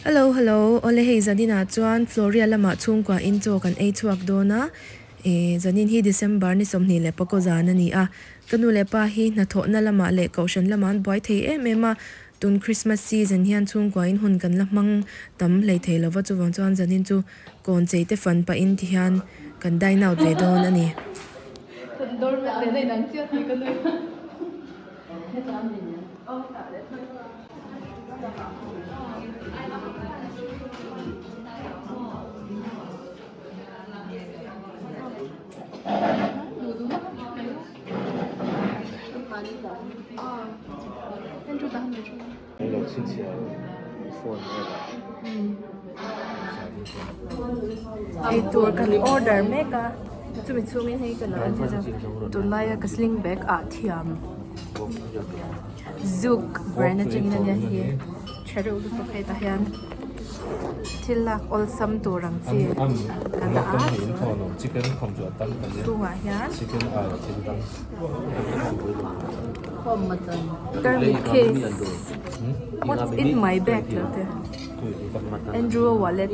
Hello hello awle hei zanin ah chuan Floria lamah chhungkua in chaw kan ei chhuak dawn a eh zanin hi December ni 25 zan a ni a ka nu leh pa hi hnathawhna lamah leh kohhran lamah an buai thei em em a tun Christmas season hian chhungkua in hun kan la hmang tam hlei thei lova chuvang chuan zanin chu kawn chei te fan pahin ti hian kan dine out ve dawn a ni. Eitur kan order mek a chumi chhungin hei ka lo en thei chu tunlaia ka sling bag ah thiam Zouk brand atangin ania hei hi tha reuh lutuk hei tah hian thil lak awlsam tur ang chi ka dah a chhungah hian tarmit case what's in my bag tih te Andrew wallet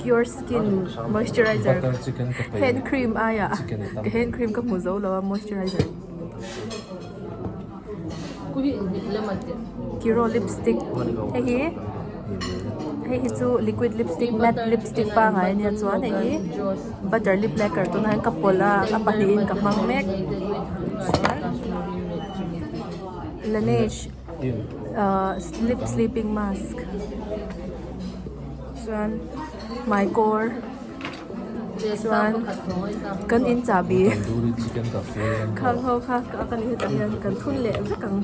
cure skin moisturizer hand cream aiah ka hand cream ka hmu zo lo a moisturizer Kiro lipstick hei hi hei hi chu liquid lipstick matte lipstick pangai ania chuan hei hi butter lip lacquer tunah hian ka pawlh a a pahnihin ka hmang mek chuan laneige ahh lip sleeping mask chuan hmaikawr chuan kan in chahbi khang ho kha ka kan hetah hian kan thun leh vek ang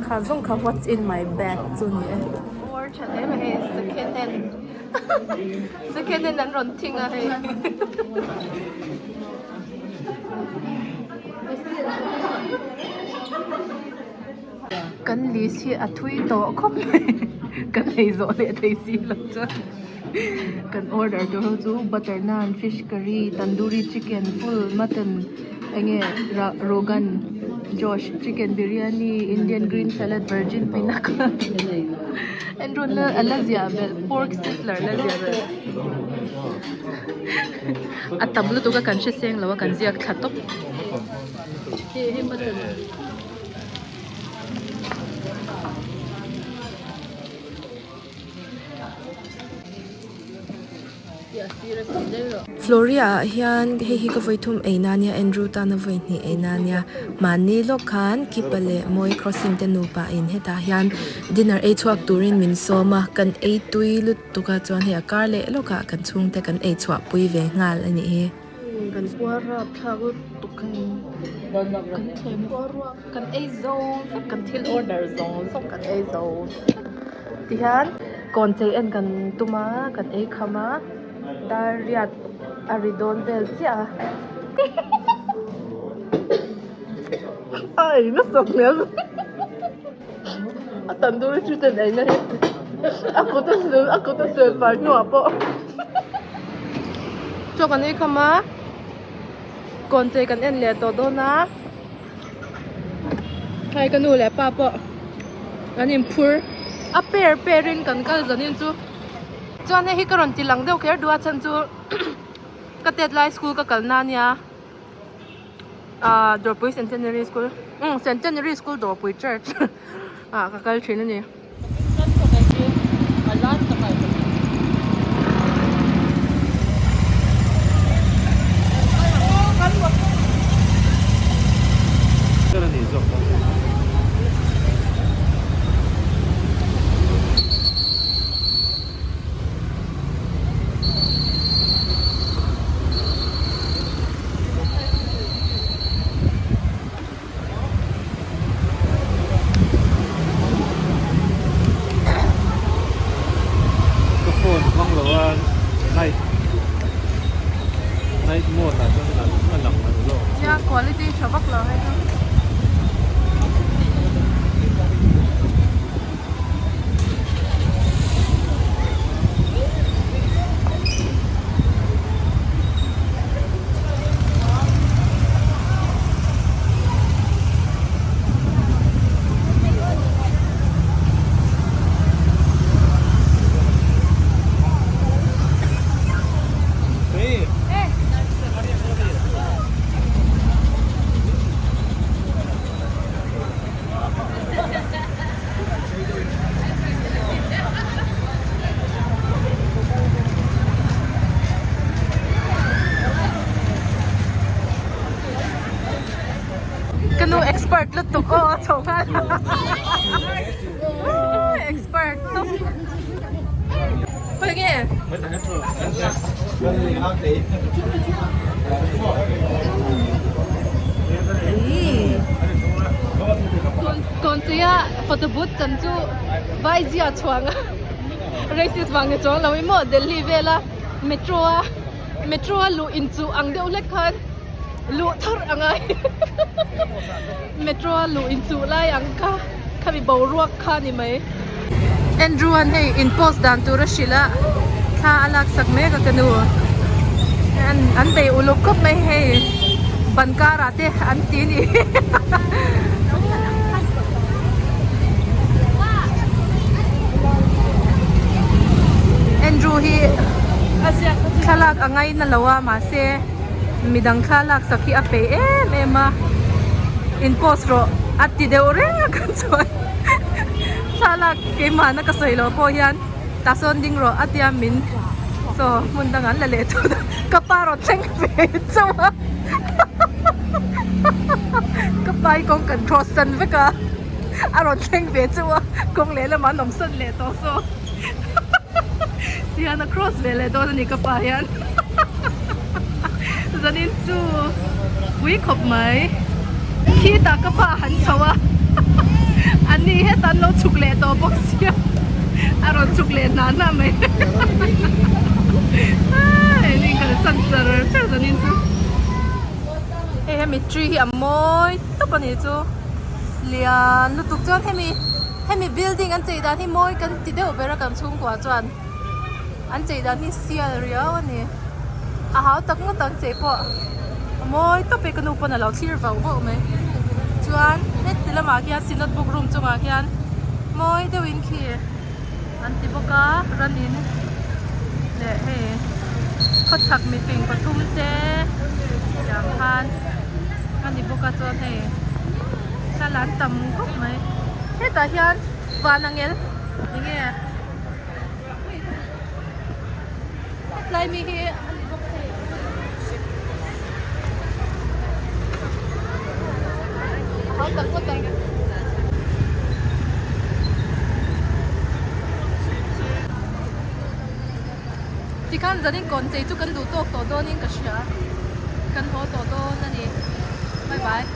kha zawng kha what's in my bag chu ni e. Second hand an rawn thing a hei. Kan list hi a thui tawh khawp mai kan ei zawh leh thei si lo chuan kan order tur ho chu butter naan fish curry tandoori chicken full mutton enge rogan josh chicken biryani indian green salad virgin pineapple en rawn la a la ziah belh pork sizzler la ziah belh a tam lutuk a kan hre seng lo a kan ziak thla tawp. Floria ah hian hei hi ka vawi thum ei na nia Andrew tana vawi hnih ei na nia mahni lawk khan Kipa leh Mawi crossing te nupa in hetah hian dinner ei chhuak turin min sawm a kan ei tui lutuk a chuan hei a kar leh lawkah kan chhungte kan ei chhuah pui ve nghal a nih hi. Kan puar rap thlak lutuk hei kan thlem puar ruak kan ei zo vek kan thil order zawng zawng kan ei zo vek tihian kawn chei en kan tum a kan ei kham a dar riat a ri dawn vel chiah a a ei nasa hmel a tandoori chicken ei na hi a kut a sil a kut a sil fai hnuah pawh chaw kan ei kham a kawn chei kan en leh tawh dawn a hei ka nu leh pa pawh an inphur a per per in kan kal zanin chu chuan hei hi ka rawn ti lang deuh kher duh a chhan chu ka tet lai school ka kal na ania ah Dawrpui Centenary School umm Centenary School Dawrpui Church ah ka kal thin a ni. Ka phone hmang lo a night night mode ah chuan a lang lo zawk. Nia quality tha vak lo hei chu. Ka nu expert lutuk aw a chho nghal expert tawp. Khawi nge? Kawnchei a photo booth chan chu vai zia chhuang a racist vang ni chuang lo i maw Delhi vela metro a metro a luh inchuh ang deuh hlek khan luh thar a ngai metro a luh inchuh lai ang kha khami boruak kha ni mai. Andrew an hei in post dan tur a hrilh a thla a lak sak mek a ka nu an an bei uluk khawp mai hei ban karah te an ti a ni Andrew hi thlalak a ngaina lo a mahse midang thlalak sak hi a peih em em a in post rawh a ti deuh reng a kan chuan thlalak keimahna ka sawi loh pawh hian tah sawn ding rawh a tia min saw hmun dang an la leh tawh a ka pa rawn thleng ve chauh a ka pa hi kawng kan cross san vek a a rawn thleng ve chauh a kawng lehlamah an awm sawn leh tawh saw tihian a cross ve leh dawn a ni ka pa hian zanin chu pui khawp mai khitah ka pa han chho a an ni hetah an lo chhuk leh tawh bawk sia a rawn chhuk leh hna hna mai hei kalsan char char zanin chu hei hemi tree hi a mawi tawp a ni chu lian lutuk chuan hemi hemi building an chei dan hi mawi kan ti deuh ber a kan chhungkua chuan. An chei dan hi sial riau a ni. A hau tak ngawt ang chei pawh a mawi tawp e ka nu pawn a lo thlir vauh vauh mai. Chuan heti lamah khian synod book room chungah khian mawi deuhin khi an ti bawk a ranin leh hei khawchhak mifing pathum te tiang khan a ni bawk a chuan hei thla an tam khawp mai. Hetah hian van angel enge. Hetlai mi hi a ni bawk thei. A hau tak ngawt ang. Tikhan zanin kawn chei chu kan duh tawk tawh dawnin ka hria. Kan haw tawh dawn a ni. Bye bye.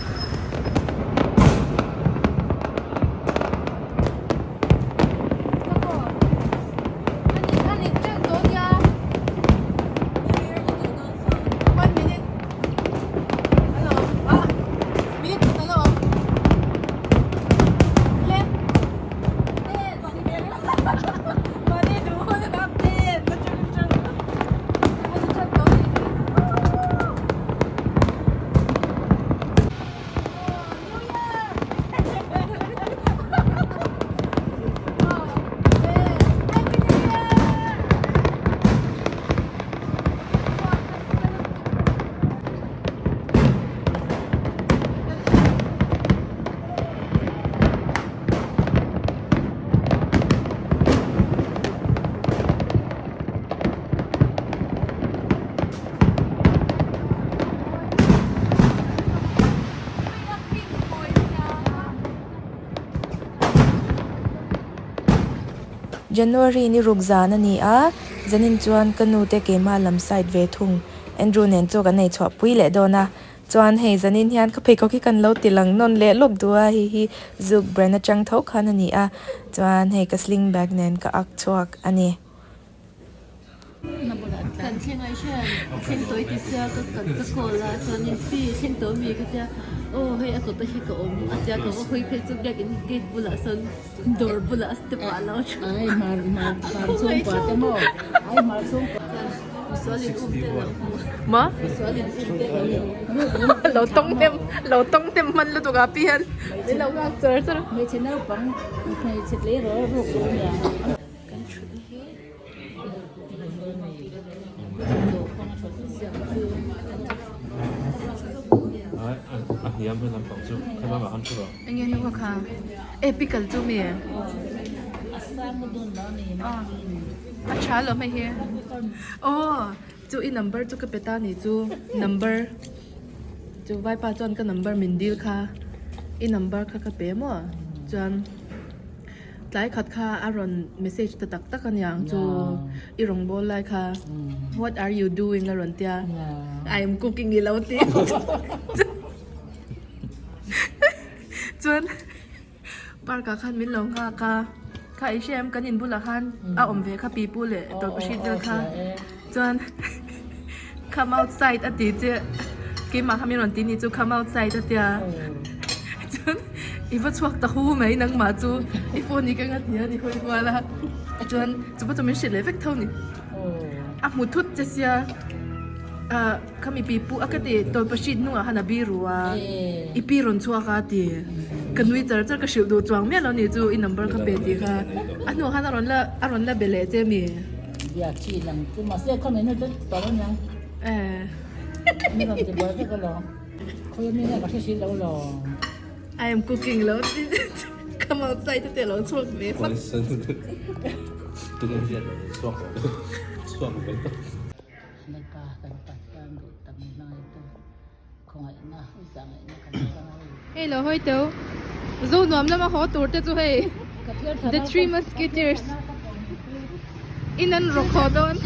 January ni ruk zan a ni a, zanin chuan ka nu te keimah lam side ve thung Andrew nen chu kan nei chhuah pui leh dawn a, chuan hei zanin hian ka pheikhawk hi kan lo ti lang nawn leh lawk duh a, hei hi Zouk brand atang tho khan a ni a, chuan hei ka sling bag nen ka ak chhuak a ni. Kan thleng ai hian thleng tawi ti sia ka ka ka call a chuanin pi thleng tawh mi ka tia aw hei a kawt a hi ka awm a tia ka va hawi phei chu biakin gate bulah sawn dawr bulah step ah a lo thu Ai mar mar mar chhungkua te maw ai mar chhungkua chuan misual in um te lo hmu maw misual in um te lo hmu lo tawng hnem lo tawng hnem hman lutuk ah pi hian min lo nghak char char a. Hmeichhe naupang hmeichhe tleirawl ruk lo nia. Kan thutna hi Enge nu kha kha e pickle chu mi a tha lo hei hi aw chu i number chu ka pe ta ni chu number chu vaipa chuan ka number min dil kha. I number kha ka pe maw? Chuan tlai khat kha a rawn message ta tak tak aniang chu i rawn bawl lai kha what are you doing a rawn tia I am cooking i lo ti chuan park ah khan min lo nghak a kha i hria em kan in bulah khan a awm ve kha pipu leh tawlhpahrit vel kha chuan come outside a ti che keimah kha min rawn ti ni chu come outside a tia chuan i va chhuak ta hu mai nangmah chu i phone i keng a ti a ni hawi kual a chuan chupa chu min hrilh leh vek tho ni a hmu thut che sia ah Khami pi pu a ka ti tawlhpahrit hnungah khan a biru a, i pi rawn chhuak a ti. Ka nui char char ka hrilh duh chuang miah lo ni chu i number ka pe tih kha. A hnuah khan a rawn la a rawn la be leh che mi. Biak chi lang chu mahse khami nu chu tawh lo niang. Eh. Mi rawn ti buai vek alawm. Khawi mi nge ka hre si lo lawm. I am cooking lo ti come outside te lo chhuak ve fak. Chhuak ve. Lalpa kan Pathian duh tak min hmangaihtu khawngaihna i zahngaihna kan chang a ni. Hei lo hawi teu zo nuam lama haw tur te chu hei The Three Musketeers in an rawk haw dawn.